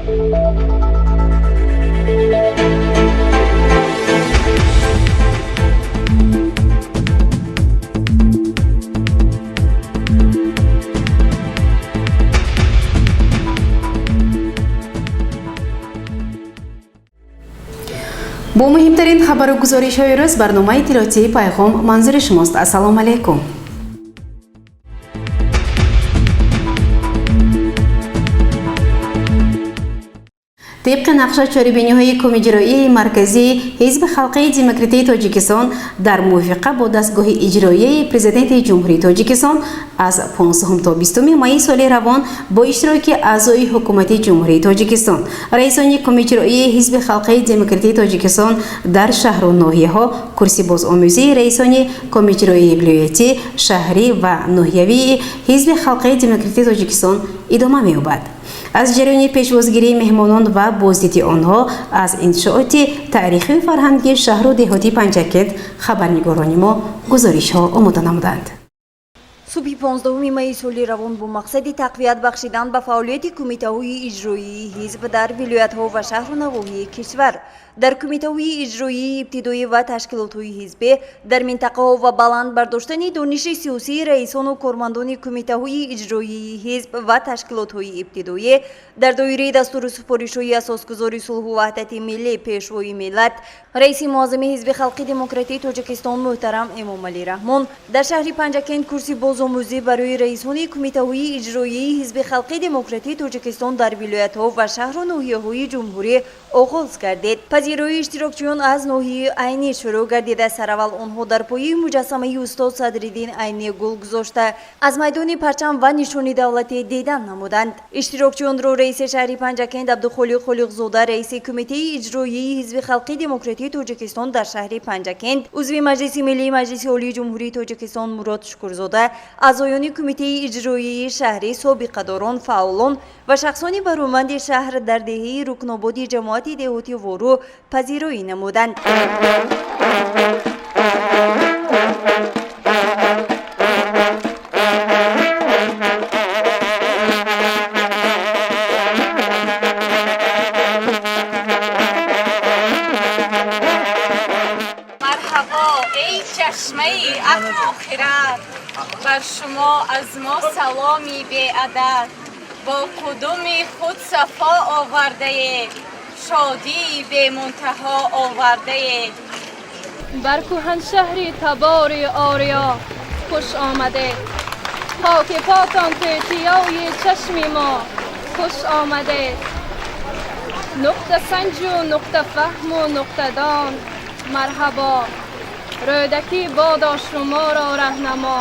Бо муҳимтарин хабару гузоришҳои рӯз барномаи иттилоотии «Пайғом» манзури шумост. Ассалому алайкум. Тибқи нақша, чорабиниҳои Кумиҷроии марказии Ҳизби халқии демократии Тоҷикистон дар мувофиқа бо дастгоҳи иҷроияи Президенти Ҷумҳурии Тоҷикистон аз 15 то 20 майи соли равон бо иштироки аъзои Ҳукумати Ҷумҳурии Тоҷикистон, раисони Кумиҷроии Ҳизби халқии демократии Тоҷикистон дар шаҳру ноҳияҳо, курси бозомӯзии раисони Кумиҷроии вилоятӣ, шаҳрӣ ва ноҳиявии Ҳизби халқии демократии Тоҷикистон идома меёбад. Аз ҷараёни пешвозгирии меҳмонон ва боздиди онҳо аз иншооти таърихию фарҳангии шаҳру деҳоти Панҷакент хабарнигорони мо гузоришҳо омода намуданд. Субҳи 15 майи соли равон бо мақсади тақвият бахшидан ба фаъолияти кумитаҳои иҷроии ҳизб дар вилоятҳо ва шаҳру навоҳии кишвар, дар кумитаҳои иҷроии ибтидоӣ ва ташкилотҳои ҳизбӣ дар минтақаҳо ва баланд бардоштани дониши сиёсии раисону кормандони кумитаҳои иҷроии ҳизб ва ташкилотҳои ибтидоӣ дар доираи дастуру супоришҳои Асосгузори сулҳу ваҳдати миллӣ, Пешвои миллат, Раиси Муаззами Ҳизби халқи демократии Тоҷикистон муҳтарам Эмомалӣ Раҳмон дар шаҳри Панҷакент курси бозомӯзӣ барои раисони кумитаҳои иҷроии Ҳизби халқи демократии Тоҷикистон дар вилоятҳо ва шаҳру ноҳияҳои ҷумҳурӣ оғоз гардид. Пазироии иштирокчиён аз ноҳияи Айнӣ шурӯъ гардида, сараввал онҳо дар пояи муҷассамаи устод Садриддин Айнӣ гул гузошта, аз майдони парчам ва нишони давлатӣ дидан намуданд. Иштирокчиёнро раиси шаҳри Панҷакент Абдухолиқ Холиқзода, раиси Кумитаи иҷроияи Ҳизби халқи демократии Тоҷикистон дар шаҳри Панҷакент, узви Маҷлиси Миллии Маҷлиси Олии Ҷумҳурии Тоҷикистон Мурод Шукурзода, аъзоёни Кумитаи иҷроияи шаҳрӣ, собиқадорон, фаъолон ва шахсони бароманди шаҳр дар деҳаи Рукнободи ҷамоати деҳоти Вору пазироӣ намуданд. Марҳабо, эй чашмаи ақлу хирад, бар шумо аз мо саломи беадад. Бо қудуми худ сафо овардаед, шодии бемунтаҳо овардаед. Бар кӯҳаншаҳри табори ориё хуш омадед. Хоки покон тӯтиёи чашми мо хуш омадед. Нуқтасанҷу нуқтафаҳму нуқтадон марҳабо, Рӯдакӣ бодо шуморо раҳнамо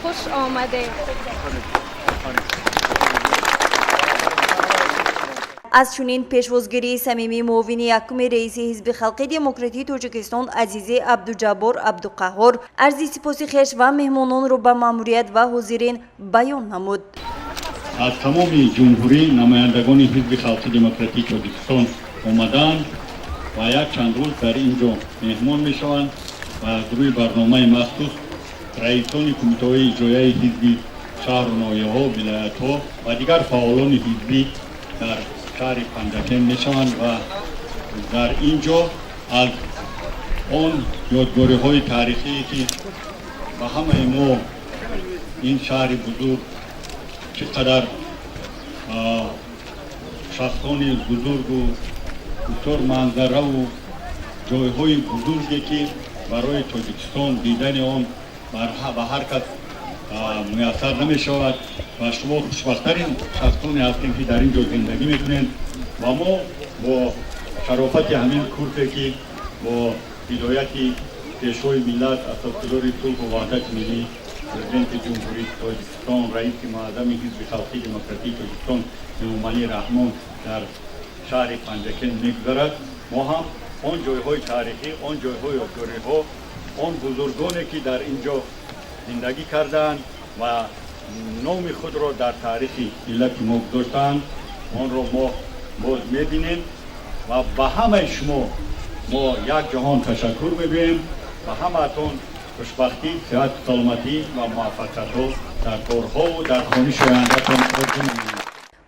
хуш омадед. Аз чунин пешвозгирии самимӣ муовини якуми раиси Ҳизби халқи демократии Тоҷикистон Азизи Абдуҷаббор Абдуқаҳҳор арзи сипоси хеш ва меҳмононро ба маъмурият ва ҳозирин баён намуд. Аз тамоми ҷумҳурӣ намояндагони Ҳизби халқи демократии Тоҷикистон омадаанд ва як чанд рӯз дар ин ҷо меҳмон мешаванд ва аз рӯи барномаи махсус раисони кумитаҳои иҷроияи ҳизби шаҳру ноҳияҳо, вилоятҳо ва дигар фаъолони ҳизбӣ дар шаҳри Панҷакент мешаванд ва дар ин ҷо аз он ёдгориҳои таърихие, ки ба ҳамаи мо ин шаҳри бузург чӣ қадар шахсони бузургу бисёр манзараву ҷойҳои бузурге, ки барои Тоҷикистон дидани он ба ҳар кас муяссар намешавад, ва шумо хушбахттарин шахсоне ҳастем, ки дар ин ҷо зиндагӣ мекунед, ва мо бо шарофати ҳамин курсе, ки бо ҳидояти Пешвои миллат, Асосгузори сулҳу ваҳдати миллӣ, Президенти Ҷумҳурии Тоҷикистон, Раиси Муаззами Ҳизби халқии демократии Тоҷикистон Эмомалӣ Раҳмон дар шаҳри Панҷакент мегузарад, мо ҳам он ҷойҳои таърихӣ, он ҷойҳои ёдгориҳо, он бузургоне, ки дар ин ҷо зиндагӣ кардаанд ва номи худро дар таърихи миллати мо гузоштаанд, онро мо боз мебинем. Ва ба ҳамаи шумо мо як ҷаҳон ташаккур мегӯем. Ба ҳамаатон хушбахтӣ, сиҳату саломатӣ ва муваффақиятҳо дар корҳову дар хониши ояндатон орзу менамоем.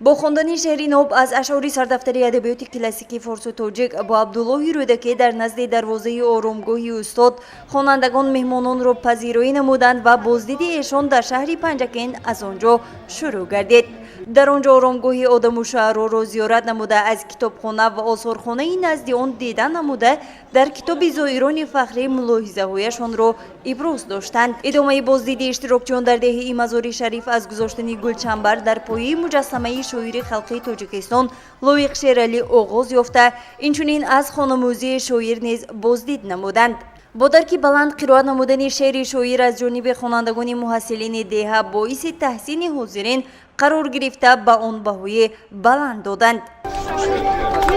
Бо хондани шеъри ноб аз ашъори сардафтари адабиёти классикии форсу тоҷик Абу Абдуллоҳи Рӯдакӣ дар назди дарвозаи оромгоҳи устод хонандагон меҳмононро пазироӣ намуданд ва боздиди эшон дар шаҳри Панҷакент аз он ҷо шурӯъ гардид. Дар он ҷо оромгоҳи одаму шуароро зиёрат намуда, аз китобхона ва осорхонаи назди он дида намуда, дар китоби зоирони фахрӣ мулоҳизаҳояшонро иброз доштанд. Идомаи боздиди иштирокчиён дар деҳаи Мазори Шариф аз гузоштани гулчамбар дар пояи муҷассамаи шоири халқии Тоҷикистон Лоиқ Шералӣ оғоз ёфта, инчунин аз хонамӯзии шоир низ боздид намуданд. Бо дарки баланд қироат намудани шеъри шоир аз ҷониби хонандагони муҳассилини деҳа боиси таҳсини ҳозирин қарор гирифта, ба он баҳои баланд доданд.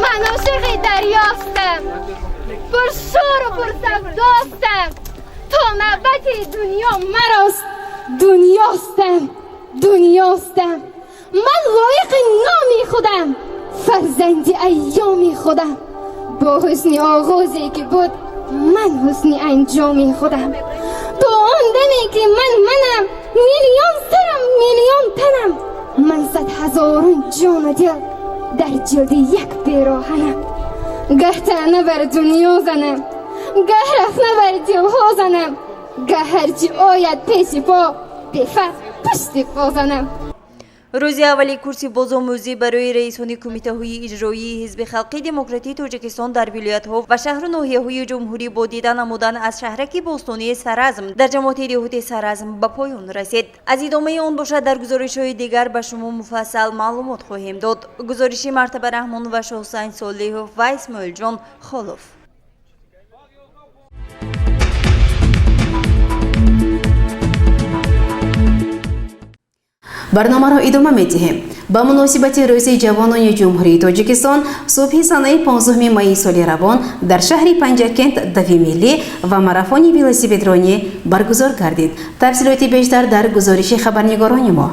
Ман ошиқи дарёстам, пуршӯру пурсавдостам, то навбати дунё марост, дунёстам, дунёстам. Ман лоиқи номи худам, фарзанди айёми худам. Бо ҳусни оғозе ки буд, ман ҳусни анҷоми худам. То он даме ки ман манам, миллион сарам, миллион танам, ман садҳазорон ҷону дил дар ҷилди як пероҳанам. Гаҳ таъна бар дунё занам, гаҳ рафна бар дилҳо занам, гаҳ ҳарчи ояд пеши по, бефарқ пушти по занам. Рӯзи аввали курси бозомӯзӣ барои раисони кумитаҳои иҷроии Ҳизби халқии демократии Тоҷикистон дар вилоятҳо ва шаҳру ноҳияҳои ҷумҳурӣ бо дида намудан аз шаҳраки бостонии Саразм дар ҷамоати деҳоти Саразм ба поён расид. Аз идомаи он бошад, дар гузоришҳои дигар ба шумо муфассал маълумот хоҳем дод. Гузориши Мартаба Раҳмон ва Шоҳусайн Солиҳов ва Исмоилҷон Холов. Барномаро идома медиҳем. Ба муносибати Рӯзи ҷавонони Ҷумҳурии Тоҷикистон субҳи санаи 15 майи соли равон дар шаҳри Панҷакент дави миллӣ ва марафони велосипедронӣ баргузор гардид. Тафсилоти бештар дар гузориши хабарнигорони мо.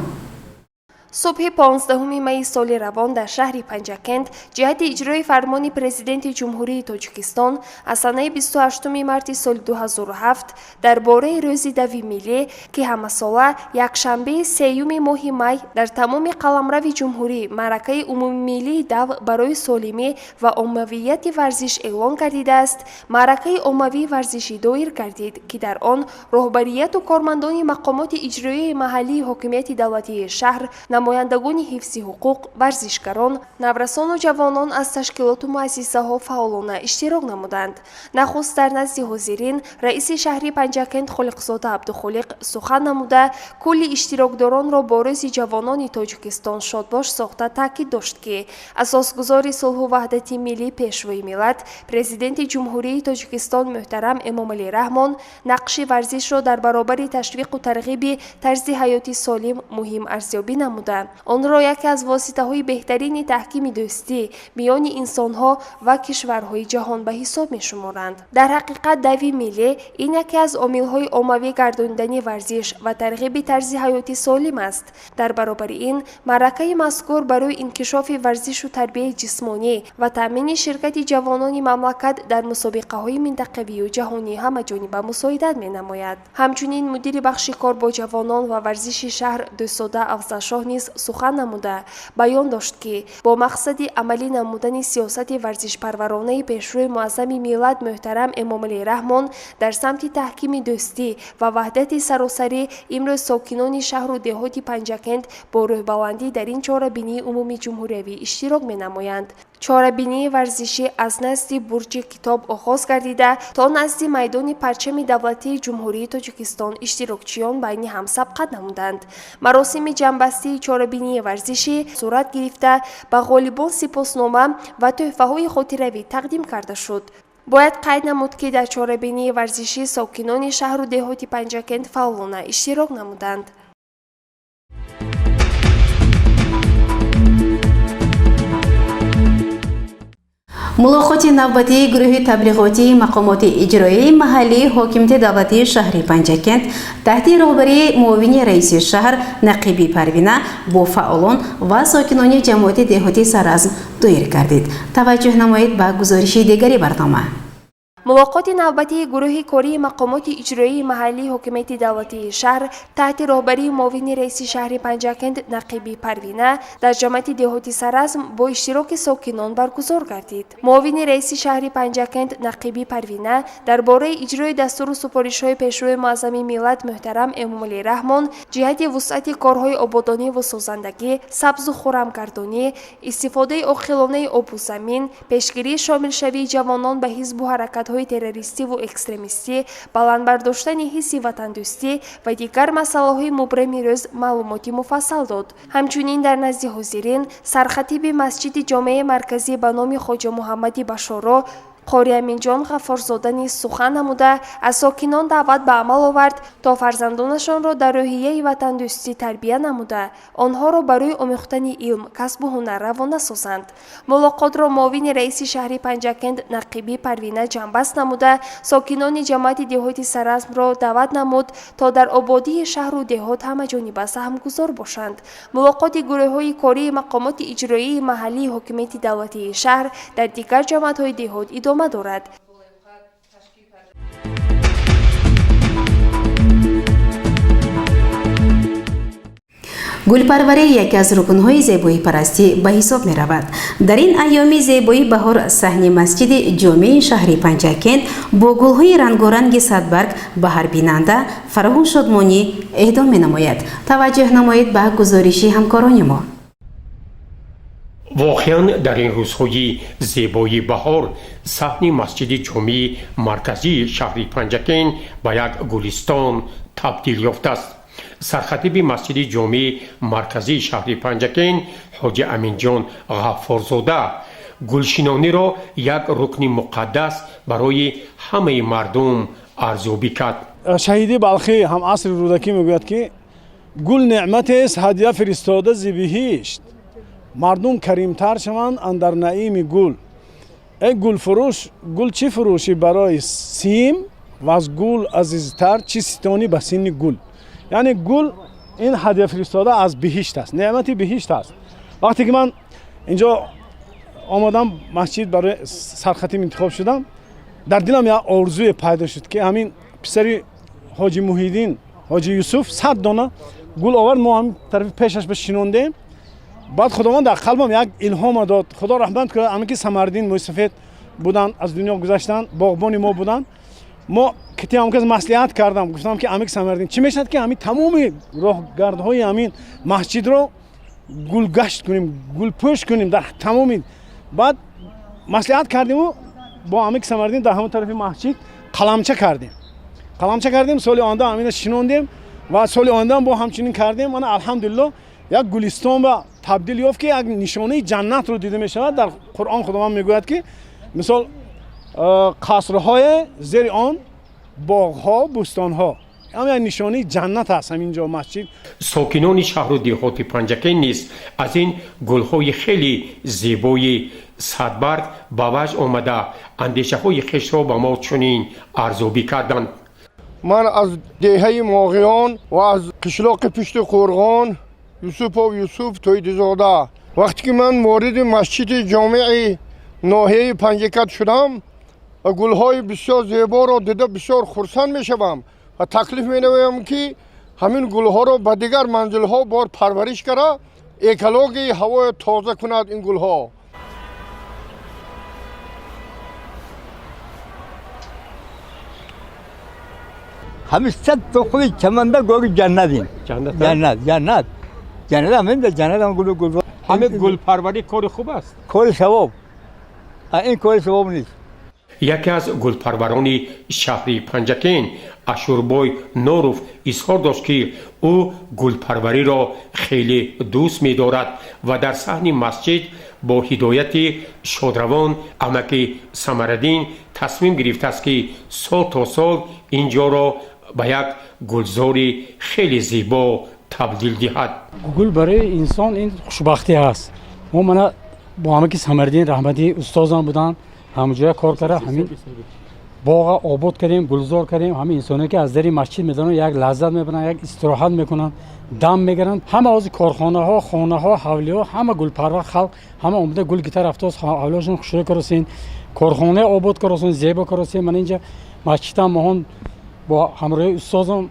Субҳи 15 майи соли равон дар шаҳри Панҷакент ҷиҳати иҷрои фармони Президенти Ҷумҳурии Тоҷикистон аз санаи 28 марти соли 2007 дар бораи Рӯзи дави миллӣ, ки ҳамасола якшанбеи 3 моҳи май дар тамоми қаламрави ҷумҳурӣ маъракаи умумимиллии дав барои солимӣ ва оммавияти варзиш эълон гардидааст, маъракаи оммавии варзишӣ доир гардид, ки дар он роҳбарияту кормандони мақомоти иҷроияи маҳаллии ҳокимияти давлатии шаҳр, намояндагони ҳифзи ҳуқуқ, варзишгарон, наврасону ҷавонон аз ташкилоту муассисаҳо фаъолона иштирок намуданд. Нахуст дар назди ҳозирин раиси шаҳри Панҷакент Холиқзода Абдухолиқ сухан намуда, кулли иштирокдоронро бо Рӯзи ҷавонони Тоҷикистон шодбош сохта таъкид дошт, ки асосгузори сулҳу ваҳдати миллӣ, Пешвои миллат, Президенти Ҷумҳурии Тоҷикистон муҳтарам Эмомалӣ Раҳмон нақши варзишро дар баробари ташвиқу тарғиби тарзи ҳаёти солим муҳим арзёбӣ намуда, онро яке аз воситаҳои беҳтарини таҳкими дӯстӣ миёни инсонҳо ва кишварҳои ҷаҳон ба ҳисоб мешуморанд. Дар ҳақиқат, дави миллӣ ин яке аз омилҳои оммавӣ гардонидани варзиш ва тарғиби тарзи ҳаёти солим аст. Дар баробари ин, маъракаи мазкур барои инкишофи варзишу тарбияи ҷисмонӣ ва таъмини ширкати ҷавонони мамлакат дар мусобиқаҳои минтақавию ҷаҳонӣ ҳамаҷониба мусоидат менамояд. Ҳамчунин мудири бахши кор бо ҷавонон ва варзиши шаҳр Дӯстзода Афзалшоҳ низ сухан намуда баён дошт, ки бо мақсади амалӣ намудани сиёсати варзишпарваронаи Пешвои муаззами миллат муҳтарам Эмомалӣ Раҳмон дар самти таҳкими дӯстӣ ва ваҳдати саросарӣ имрӯз сокинони шаҳру деҳоти Панҷакент бо рӯҳбаландӣ дар ин чорабинии умумиҷумҳуриявӣ иштирок менамоянд. Чорабинии варзишӣ аз назди бурҷи китоб оғоз гардида, то назди майдони парчами давлатии Ҷумҳурии Тоҷикистон иштирокчиён байни ҳам сабқат намуданд. Маросими ҷамъбастии чорабинии варзишӣ сурат гирифта, ба ғолибон сипоснома ва тӯҳфаҳои хотиравӣ тақдим карда шуд. Бояд қайд намуд, ки дар чорабинии варзишӣ сокинони шаҳру деҳоти Панҷакент фаъолона иштирок намуданд. Мулоқоти навбатии гурӯҳи таблиғотии мақомоти иҷроияи маҳаллии ҳокимияти давлатии шаҳри Панҷакент таҳти роҳбарии муовини раиси шаҳр Нақиби Парвина бо фаъолон ва сокинони ҷамоати деҳоти Саразм доир гардид. Таваҷҷӯҳ намоед ба гузориши дигари барнома. Мулоқоти навбатии гурӯҳи кории мақомоти иҷроии маҳаллии ҳокимияти давлатии шаҳр таҳти роҳбарии муовини раиси шаҳри Панҷакент Нақиби Парвина дар ҷамъияти деҳоти Саразм бо иштироки сокинон баргузор гардид. Муовини раиси шаҳри Панҷакент Нақиби Парвина дар бораи иҷрои дастуру супоришҳои Пешвои муаззами миллат муҳтарам Эмомалӣ Раҳмон ҷиҳати вусъати корҳои ободониву созандагӣ, сабзу хуррамгардонӣ, истифодаи оқилонаи обу замин, пешгирии шомилшавии ҷавонон ба ҳизбу ҳаракатҳои террористиву экстремистӣ, баланд бардоштани ҳисси ватандӯстӣ ва дигар масъалаҳои мубрами рӯз маълумоти муфассал дод. Ҳамчунин дар назди ҳозирин сархатиби масҷиди ҷомеаи марказӣ ба номи Хоҷа Муҳаммади Башоро Қори Аминҷон Ғаффорзода низ сухан намуда, аз сокинон даъват ба амал овард, то фарзандонашонро дар рӯҳияи ватандӯстӣ тарбия намуда, онҳоро барои омӯхтани илм, касбу ҳунар равона созанд. Мулоқотро муовини раиси шаҳри Панҷакент Нақиби Парвина ҷамъбаст намуда, сокинони ҷамоати деҳоти Саразмро даъват намуд, то дар ободии шаҳру деҳот ҳамаҷониба саҳмгузор бошанд. Мулоқоти гурӯҳҳои кории мақомоти иҷроии маҳаллии ҳокимияти давлатии шаҳр дар дигар ҷамоатҳои деҳот идома дорад. Гулпарварӣ яке аз рукнҳои зебоипарастӣ ба ҳисоб меравад. Дар ин айёми зебои баҳор саҳни масҷиди ҷомеи шаҳри Панҷакент бо гулҳои рангоранги садбарг ба ҳар бинанда фароҳу шодмонӣ эҳдо менамояд. Таваҷҷӯҳ намоед ба гузориши ҳамкорони мо. Воқеан, дар ин рӯзҳои зебои баҳор саҳни масҷиди ҷомеи марказии шаҳри Панҷакент ба як гулистон табдил ёфтааст. Сархатиби масҷиди ҷомеи марказии шаҳри Панҷакент ҳоҷи Аминҷон Ғаффорзода гулшинониро як рукни муқаддас барои ҳамаи мардум арзёбӣ кард. Шаҳиди Балхӣ, ҳамасри Рӯдакӣ, мегӯяд, ки гул неъматест ҳадя фиристода зи биҳишт, мардум каримтар шаванд андар наими гул. Эй гулфурӯш, гул чӣ фурӯшӣ барои сим, ва аз гул азизтар чӣ ситонӣ ба синни гул? Яъне гул ин ҳадя фиристода аз биҳишт аст, неъмати биҳишт аст. Вақте ки ман инҷо омадам, масҷид барои сархатим интихоб шудам, дар дилам як орзуе пайдо шуд, ки ҳамин писари ҳоҷи Муҳиддин, ҳоҷи Юсуф, 100 дона гул овард, мо ҳамин тарафи пешаш бишинондем. Баъд Худованд дар қалбам як илҳома дод. Худо раҳмат кунад, ҳамин ки Самардин мӯйсафед буданд, аз дунё гузаштанд, боғбони мо буданд. Мо кити ҳамкас маслиҳат кардам, гуфтам, ки амик Самардин, чӣ мешавад, ки ҳамин тамоми роҳгардҳои ҳамин масҷидро гулгашт кунем, гулпӯш кунем дар тамоми. Баъд маслиҳат кардиму бо амик Самардин дар ҳамон тарафи масҷид қаламча кардем, қаламча кардем. Соли оянда ҳамина шинондем ва соли оянда бо ҳамчунин кардем. Мана, алҳамдулилло, як гулистон ба табдил ёфт, ки як нишонаи ҷаннатро дида мешавад. Дар Қуръон Худованд мегӯяд, ки мисол қасрҳое, зери он боғҳо, бӯстонҳо, ҳам як нишонаи ҷаннат аст ҳамин ҷо масҷид. Сокинони шаҳру деҳоти Панҷакент низ аз ин гулҳои хеле зебои садбарг ба ваҷд омада, андешаҳои хешро ба мо чунин арзёбӣ карданд. Ман аз деҳаи Моғиён ва аз қишлоқи Пушти Қӯрғон Юсупов Юсуф Тойдизода. Вақте ки ман вориди масҷиди ҷомеи ноҳияи Панҷакент шудам ва гулҳои бисёр зеборо дида, бисёр хурсанд мешавам ва таклиф менамоям, ки ҳамин гулҳоро ба дигар манзилҳо бор парвариш карда, экологияи ҳавоя тоза кунад ин гулҳо. Ҳамин 100 то худи чаманда гоги ҷаннатим. Ҷаннат, ҷаннат, ҷаннат, ҳамин ҷаннат ҳам гул, гул. Ҳамин гулпарварӣ кори хуб аст. Кори савоб, ин кори савоб нест. Яке аз гулпарварони шаҳри Панҷакент Ашурбой Норов изҳор дошт, ки ӯ гулпарвариро хеле дӯст медорад ва дар саҳни масҷид бо ҳидояти шодравон амаки Самараддин тасмим гирифтааст, ки сол то сол ин ҷоро ба як гулзори хеле зебо табдил диҳад. Гул барои инсон ин хушбахтӣ ҳаст. Мо мана бо амаки Самардин, раҳматӣ, устозам буданд, ҳамҷоя кор карда, ҳамин Боға обод кардем, гулзор кардем. Ҳама инсоне ки аз дари масҷид медонанд, як лаззат мебаранд, як истироҳат мекунанд, дам мегиранд. Ҳама ҳозир корхонаҳо, хонаҳо, ҳавлиҳо ҳама гулпарвар, халқ ҳама омада гул гита рафтааст, ҳавлиҳошон хушрӯй карасен, корхона обод карасен, зебо карасен. Ман инҷа масҷидам моҳон бо ҳамроҳи устозам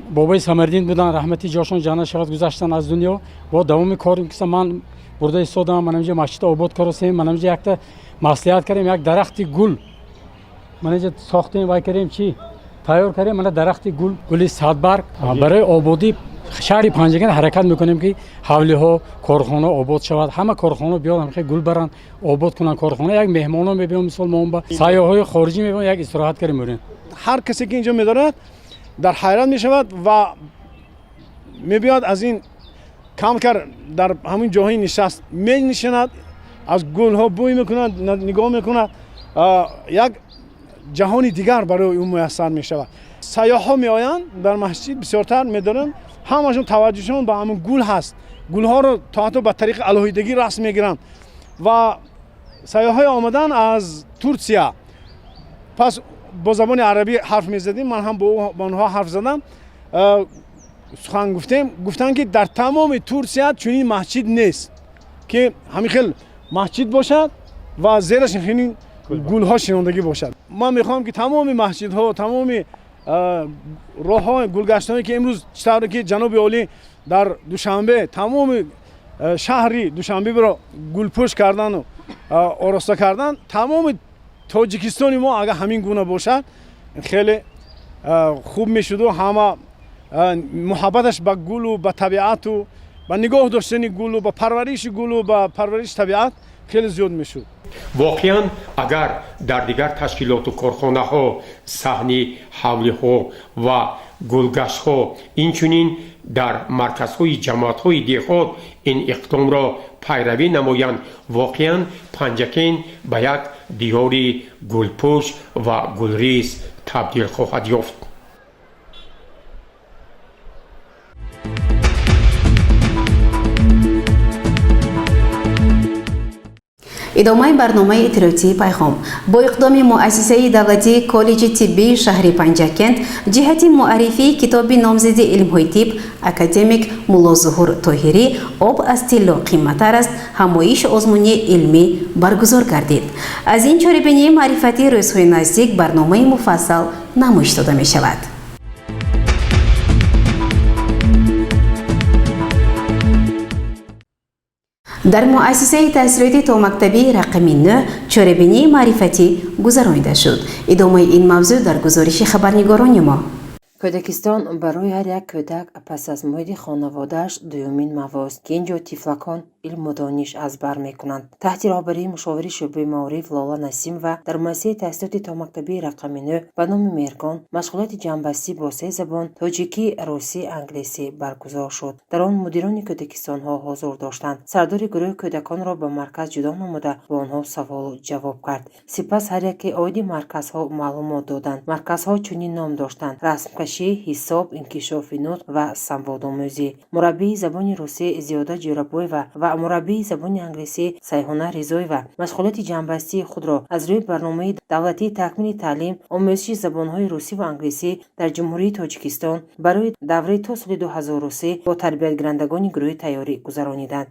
бобои Самардин будан, раҳмати ҷошон ҷаннат шавад, гузаштан аз дунё. Бо давоми кор ман бурда истодам, ман инҷа масҷид обод карасем, ман инҷа якта маслиҳат кардем, як дарахти гул ман инҷа сохтем, вай кардем, чӣ тайёр кардем, мана дарахти гул, гули садбарг. Барои ободии шаҳри Панҷакент ҳаракат мекунем, ки ҳавлиҳо, корхона обод шавад, ҳама корхона биёд, ҳамхел гул баранд, обод кунанд корхона. Як меҳмонҳо мебиён, мисол мо ба сайёҳҳои хориҷӣ мебиён, як истироҳат кардем мурем. Ҳар касе ки инҷо медорад дар ҳайрат мешавад ва мебиёд, аз ин камкар дар ҳамин ҷоҳои нишаст менишинад, аз гулҳо бӯй мекунад, нигоҳ мекунад, як ҷаҳони дигар барои ӯ муяссар мешавад. Сайёҳҳо меоянд дар масҷид, бисёртар медоранд, ҳамашон таваҷҷӯҳшон ба ҳамин гул ҳаст. Гулҳоро то ҳатто ба тариқи алоҳидагӣ расм мегиранд ва сайёҳҳое омадан аз Турсия, пас бо забони арабӣ ҳарф мезадем, ман ҳам бо онҳо ҳарф задам, сухан гуфтем, гуфтанд ки дар тамоми Турсия чунин масҷид нест, ки ҳамин хел масҷид бошад ва зераш хеле гулҳо шинондагӣ бошад. Ман мехоҳам ки тамоми масҷидҳо, тамоми роҳҳо, гулгаштҳое ки имрӯз чӣ тавре ки ҷаноби олӣ дар Душанбе тамоми шаҳри Душанберо гулпӯш кардану ороста кардан, тамоми Тоҷикистони мо агар ҳамин гуна бошад, хеле хуб мешуду ҳама муҳаббаташ ба гулу ба табиату ба нигоҳ доштани гулу ба парвариши гулу ба парвариши табиат хеле зиёд мешуд. Воқеан, агар дар дигар ташкилоту корхонаҳо саҳни ҳавлиҳо ва гулгаштҳо, инчунин дар марказҳои ҷамоатҳои деҳот ин иқдомро пайравӣ намоянд, воқеан Панҷакент ба як диёри гулпӯш ва гулриз табдил хоҳад ёфт. Идомаи барномаи иттилоотии пайғом. Бо иқдоми муассисаи давлатии коллеҷи тиббии шаҳри Панҷакент ҷиҳати муаррифии китоби номзади илмҳои тиб академик Муллозуҳур Тоҳирӣ «Об аз тилло қиматтар аст» ҳамоиш озмуни илмӣ баргузор гардид. Аз ин чорабинии маърифатӣ рӯзҳои наздик барномаи муфассал намоиш дода мешавад. Дар муассисаи таҳсилоти томактабии рақами 9 чорабинии маърифатӣ гузаронида шуд. Идомаи ин мавзӯъ дар гузориши хабарнигорони мо. Кӯдакистон барои ҳар як кӯдак пас аз муҳити хонаводааш дуюмин мавост, ки ин ҷо тифлакон илму дониш аз бар мекунанд. Таҳти роҳбарии мушовири шӯъбаи маориф Лола Насимова дар муассисаи таҳсилоти томактабии рақами 9 ба номи Меҳргон машғулияти ҷамъбастӣ бо се забон тоҷикӣ, русӣ, англисӣ баргузор шуд. Дар он мудирони кӯдакистонҳо ҳузур доштанд. Сардори гурӯҳи кӯдаконро ба марказ ҷудо намуда бо онҳо саволу ҷавоб кард. Сипас ҳар яке оиди марказҳо маълумот доданд. Марказҳо чунин ном доштанд: расмкашӣ, ҳисоб, инкишофи нутқ ва самводомӯзӣ. Мураббии забони русӣ Зиёда Ҷӯрабоева ва мураббии забони англисӣ Сайҳона Ризоева машғулияти ҷамъбастии худро аз рӯи барномаи давлатии такмили таълим, омӯзиши забонҳои русӣ ва англисӣ дар Ҷумҳурии Тоҷикистон барои давраи то соли 2003 бо тарбиятгирандагони гурӯҳи тайёрӣ гузарониданд.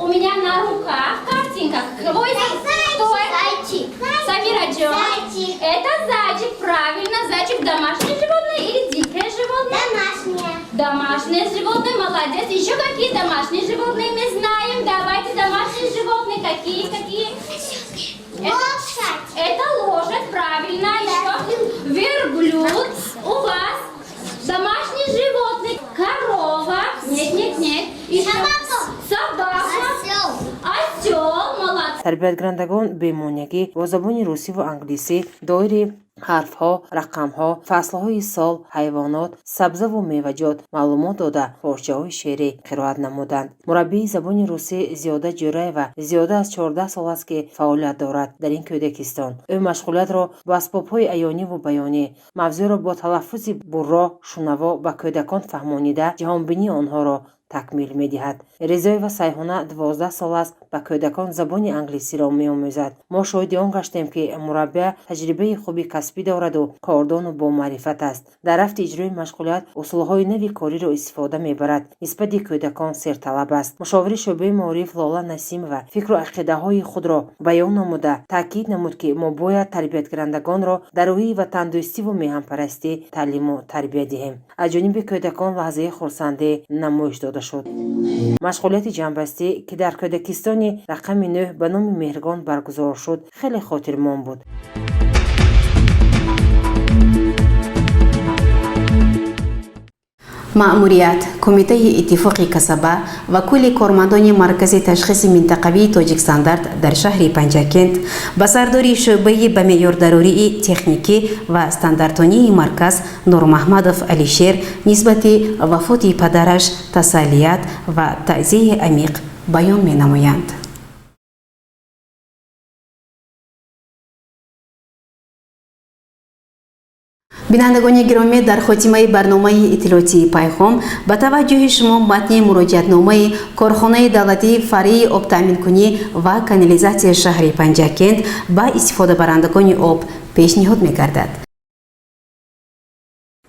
У меня на руках картинка. Кого из... Кто это? Зайчик. Самира Джон. Зайчик. Это зайчик, правильно. Зайчик домашнее животное или дикое животное? Домашнее. Домашнее животное, молодец. Еще какие домашние животные мы знаем? Давайте домашние животные. Какие, какие? Лошадь. Это лошадь, правильно. Еще верблюд. У вас домашние животные. Корова. Нет, нет, нет. Еще... Собака. Осел. Осел, молодцы. Тарбиятгирандагон бемонеъгӣ бо забони русӣ ва англисӣ доири Ҳарфҳо, рақамҳо, фаслҳои сол, ҳайвонот, сабзаву меваҷот маълумот дода, порчаҳои шеърӣ қироат намуданд. Мураббии забони русӣ Зиёда Ҷӯраева зиёда аз 14 сол аст, ки фаъолият дорад дар ин кӯдакистон. Ӯ машғулиятро бо асбобҳои аёниву баёнӣ, мавзӯъро бо талаффузи бурро, шунаво ба кӯдакон фаҳмонида, ҷаҳонбинии онҳоро такмил медиҳад. Резоева Сайҳона 12 сол аст ба кӯдакон забони англисиро меомӯзад. Мо шоҳиди он гаштем, ки мураббия таҷрибаи хуби касбӣ дораду кордону бомаърифат аст. Дар рафти иҷрои машғулият усулҳои нави кориро истифода мебарад, нисбати кӯдакон серталаб аст. Мушовири шӯъбаи маориф Лола Насимова фикру ақидаҳои худро баён намуда, таъкид намуд, ки мо бояд тарбиятгирандагонро дар рӯҳии ватандӯстиву меҳанпарастӣ таълиму тарбия диҳем. Аз ҷониби кӯдакон лаҳзаи хурсандӣ намоиш дода шуд. Машғулияти ҷамъбастӣ, ки дар кӯдакистони рақами 9 ба номи Меҳргон баргузор шуд, хеле хотирмон буд. Маъмурият, Кумитаи иттифоқи касаба ва кулли кормандони Маркази ташхиси минтақавии Тоҷикстандарт дар шаҳри Панҷакент ба сардори шӯъбаи ба меъёрдарории техникӣ ва стандартонии марказ Нурмаҳмадов Алишер нисбати вафоти падараш тасаллият ва таъзияи амиқ баён менамоянд. Бинандагони гиромӣ, дар хотимаи барномаи иттилоотии Пайғом ба таваҷҷӯҳи шумо матни муроҷиатномаи корхонаи давлатии фаръии обтаъминкунӣ ва канализатсияи шаҳри Панҷакент ба истифодабарандагони об пешниҳод мегардад.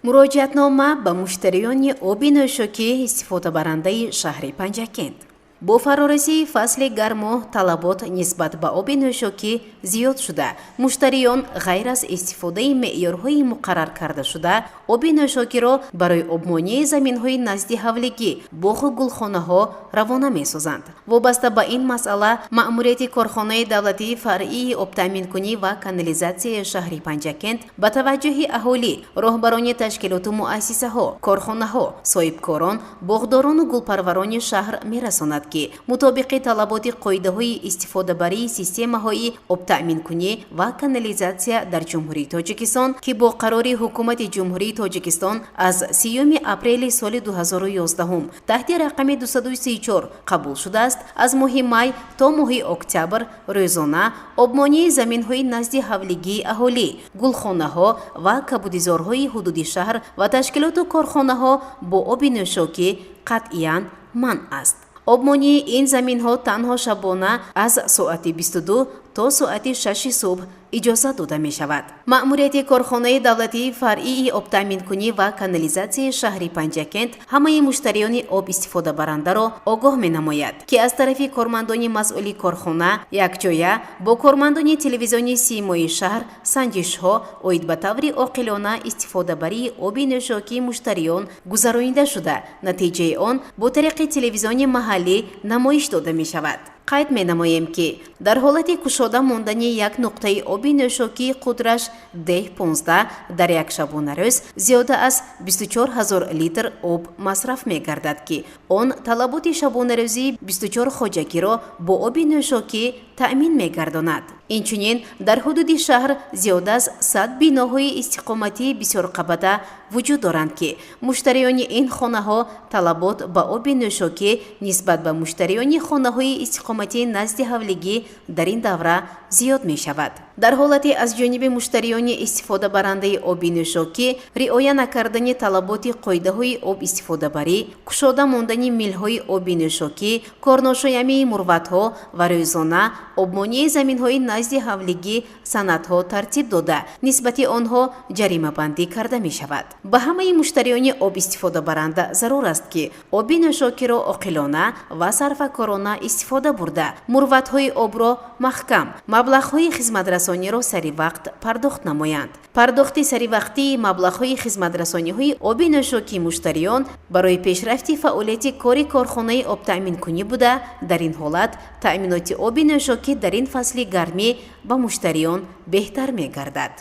Муроҷиатнома ба муштариёни оби нӯшокӣ истифодабарандаи шаҳри Панҷакент. Бо фарорасии фасли гармо талабот нисбат ба оби нӯшокӣ зиёд шуда, муштариён ғайр аз истифодаи меъёрҳои муқаррар кардашуда оби нӯшокиро барои обмонии заминҳои назди ҳавлигӣ, боғу гулхонаҳо равона месозанд. Вобаста ба ин масъала маъмурияти корхонаи давлатии фаръии обтаъминкунӣ ва канализатсияи шаҳри Панҷакент ба таваҷҷӯҳи аҳолӣ, роҳбарони ташкилоту муассисаҳо, корхонаҳо, соҳибкорон, боғдорону гулпарварони шаҳр мерасонад, ки мутобиқи талаботи қоидаҳои истифодабарии системаҳои обтаъминкунӣ ва канализатсия дар Ҷумҳурии Тоҷикистон, ки бо қарори Ҳукумати Ҷумҳурии Тоҷикистон аз 30 апрели соли 2011 таҳти рақами 234 қабул шудааст, аз моҳи май то моҳи октябр рӯзона обмонии заминҳои назди ҳавлигии аҳолӣ, гулхонаҳо ва кабудизорҳои ҳудуди шаҳр ва ташкилоту корхонаҳо бо оби нӯшокӣ қатъиян манъ аст. Обмонии ин заминҳо танҳо шабона аз соати 22 то соати 6 субҳ иҷозат дода мешавад. Маъмурияти корхонаи давлатии фаръии обтаъминкунӣ ва канализатсияи шаҳри Панҷакент ҳамаи муштариёни об истифодабарандаро огоҳ менамояд, ки аз тарафи кормандони масъули корхона якҷоя бо кормандони телевизиони симои шаҳр санҷишҳо оид ба таври оқилона истифодабарии оби нӯшокии муштариён гузаронида шуда, натиҷаи он бо тариқи телевизиони маҳаллӣ намоиш дода мешавад. Қайд менамоем, ки дар ҳолати кушода мондани як нуқтаи оби нӯшокии қудраш Д15 дар як шабонарӯз зиёда аз 24 000 литр об масраф мегардад, ки он талаботи шабонарӯзии 24 хоҷагиро бо оби нӯшокӣ таъмин мегардонад. Инчунин дар ҳудуди шаҳр зиёда аз 100 биноҳои истиқоматии бисёрқабата вуҷуд доранд, ки муштариёни ин хонаҳо талабот ба оби нӯшокӣ нисбат ба муштариёни хонаҳои истиқоматии назди ҳавлигӣ дар ин давра зиёд мешавад. Дар ҳолати аз ҷониби муштариёни истифодабарандаи оби нӯшокӣ риоя накардани талаботи қоидаҳои об истифодабарӣ, кушода мондани милҳои оби нӯшокӣ, корношоямии мурватҳо ва рӯзона обмонии заминҳои назди ҳавлигӣ санадҳо тартиб дода, нисбати онҳо ҷаримабандӣ карда мешавад. Ба ҳамаи муштариёни об истифодабаранда зарур аст, ки оби нӯшокиро оқилона ва сарфакорона истифода бурда, мурватҳои обро маҳкам, маблағҳои хизматрасониро сари вақт пардохт намоянд. Пардохти саривақтии маблағҳои хизматрасониҳои оби нӯшокии муштариён барои пешрафти фаъолияти кори корхонаи обтаъминкунӣ буда, дар ин ҳолат таъминоти оби нӯшокӣ дар ин фасли гармӣ ба муштариён беҳтар мегардад.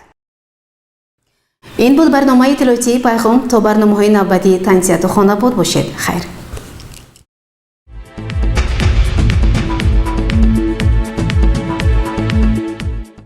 Ин буд барномаи иттилоотии Пайғом. То барномаҳои навбатии тансиҳату хонабод бошед. Хайр.